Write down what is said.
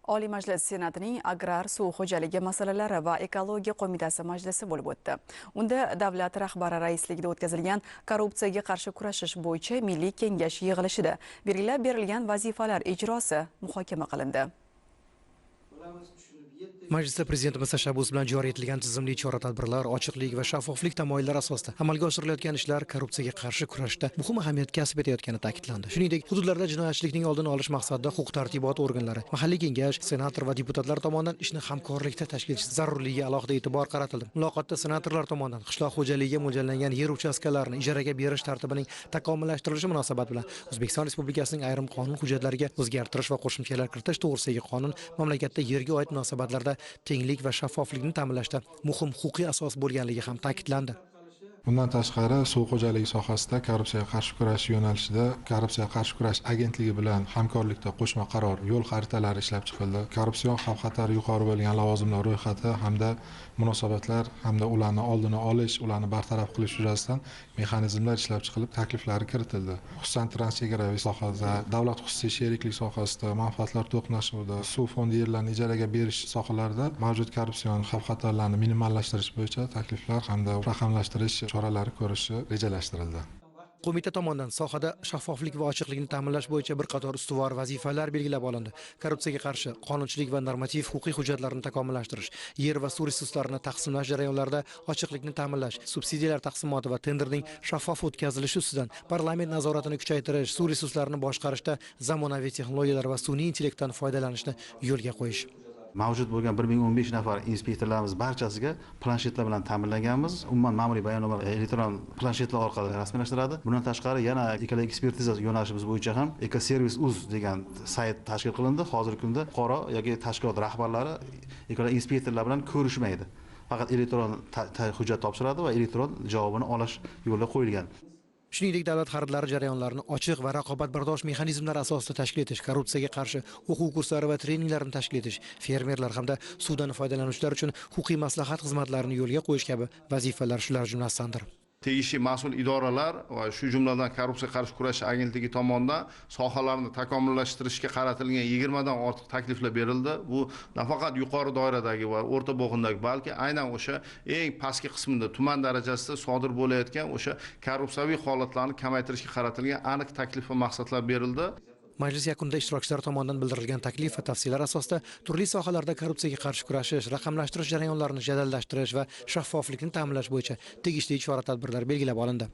Oliy Majlis Senatining Agrar, suv xo'jaligi masalalari va ekologiya qo'mitasi majlisi bo'lib o'tdi. Unda davlat rahbari raisligida o'tkazilgan korrupsiyaga qarshi kurashish bo'yicha Milliy kengash yig'ilishida belgilab berilgan vazifalar ijrosi muhokama qilindi. Majlisda Prezidentimiz tashabbusi bilan joriy etilgan tizimli chora-tadbirlar, ochiqlik va shaffoflik tamoyillari asosida amalga oshirilayotgan ishlar korrupsiyaga qarshi kurashda muhim ahamiyat kasb etayotgani ta'kidlandi. Shuningdek, hududlarda jinoyatchilikning oldini olish maqsadida huquq-tartibot organlari, mahalliy kengash, senator va deputatlar tomonidan ishni hamkorlikda tashkil etish zarurligiga alohida e'tibor qaratildi. Muloqotda senatorlar tomonidan qishloq xo'jaligiga mo'ljallangan yer uchastkalarini ijaraga berish tartibining takomillashtirilishi munosabati bilan O'zbekiston Respublikasining ayrim qonun hujjatlariga o'zgartirish va qo'shimchalar kiritish to'g'risidagi qonun mamlakatda yerga oid munosabatlarda tenglik va shaffoflikni ta'minlashda muhim huquqiy asos bo'lganligi ham ta'kidlandi. Bundan tashqari, suv xo'jaligi sohasida korrupsiyaga qarshi kurashish yo'nalishida Korrupsiyaga qarshi kurash agentligi bilan hamkorlikda qo'shma qaror, yo'l xaritalari ishlab chiqildi. Korrupsion xavf-xatari yuqori bo'lgan lavozimlar ro'yxati hamda munosabatlar hamda ularni oldini olish, ularni bartaraf qilish yuzasidan mexanizmlar ishlab chiqilib, takliflari kiritildi. Xususan, transchegaraviy sohada, davlat xususiy sheriklik sohasida, manfaatlar to'qnashuvida, suv fondi yerlarini ijaraga berish sohalarida mavjud korrupsion xavf-xatarlarni minimallashtirish bo'yicha takliflar hamda raqamlashtirish choralari ko'rishi rejalashtirildi. Qo'mita tomonidan sohada shaffoflik va ochiqlikni ta'minlash bo'yicha bir qator ustuvor vazifalar belgilab olindi. Korrupsiyaga qarshi qonunchilik va normativ huquqiy hujjatlarni takomillashtirish, yer va suv resurslarini taqsimlash jarayonlarida ochiqlikni ta'minlash, subsidiyalar taqsimoti va tenderning shaffof o'tkazilishi ustidan parlament nazoratini kuchaytirish, suv resurslarini boshqarishda zamonaviy texnologiyalar va sun'iy intellektdan foydalanishni yo'lga qo'yish. Mavjud bo'lgan 1015 nafar inspektorlarimiz barchasiga planshetlar bilan ta'minlanganmiz. Umuman ma'muriy bayonnomalar elektron planshetlar orqali rasmiylashtiriladi. Bundan tashqari yana ekologiya ekspertiza yo'nalishimiz bo'yicha ham Ekoservis uz degan sayt tashkil qilindi. Hozirgi kunda fuqaro yoki tashkilot rahbarlari ekologiya inspektorlar bilan ko'rishmaydi. Faqat elektron hujjat topshiradi va elektron javobini olish yo'li qo'yilgan. Shuningdek, davlat xaridlari jarayonlarini ochiq va raqobatbardosh mexanizmlar asosida tashkil etish, korrupsiyaga qarshi o'quv kurslari va treninglarni tashkil etish, fermerlar hamda suvdan foydalanuvchilar uchun huquqiy maslahat xizmatlarini yo'lga qo'yish kabi vazifalar shular jumlasidandir. Tegishli mas'ul idoralar va shu jumladan Korrupsiyaga qarshi kurashish agentligi tomonidan sohalarni takomillashtirishga qaratilgan 20 dan ortiq takliflar berildi. Bu nafaqat yuqori doiradagi va o'rta bo'g'indagi, balki aynan o'sha eng pastki qismida, tuman darajasida sodir bo'layotgan o'sha korrupsiyaviy holatlarni kamaytirishga qaratilgan aniq taklif va maqsadlar berildi. Majlis yakunida ishtirokchilar tomonidan bildirilgan taklif va tavsiyalar asosida turli sohalarda korrupsiyaga qarshi kurashish, raqamlashtirish jarayonlarini jadallashtirish va shaffoflikni ta'minlash bo'yicha tegishli chora-tadbirlar belgilab olindi.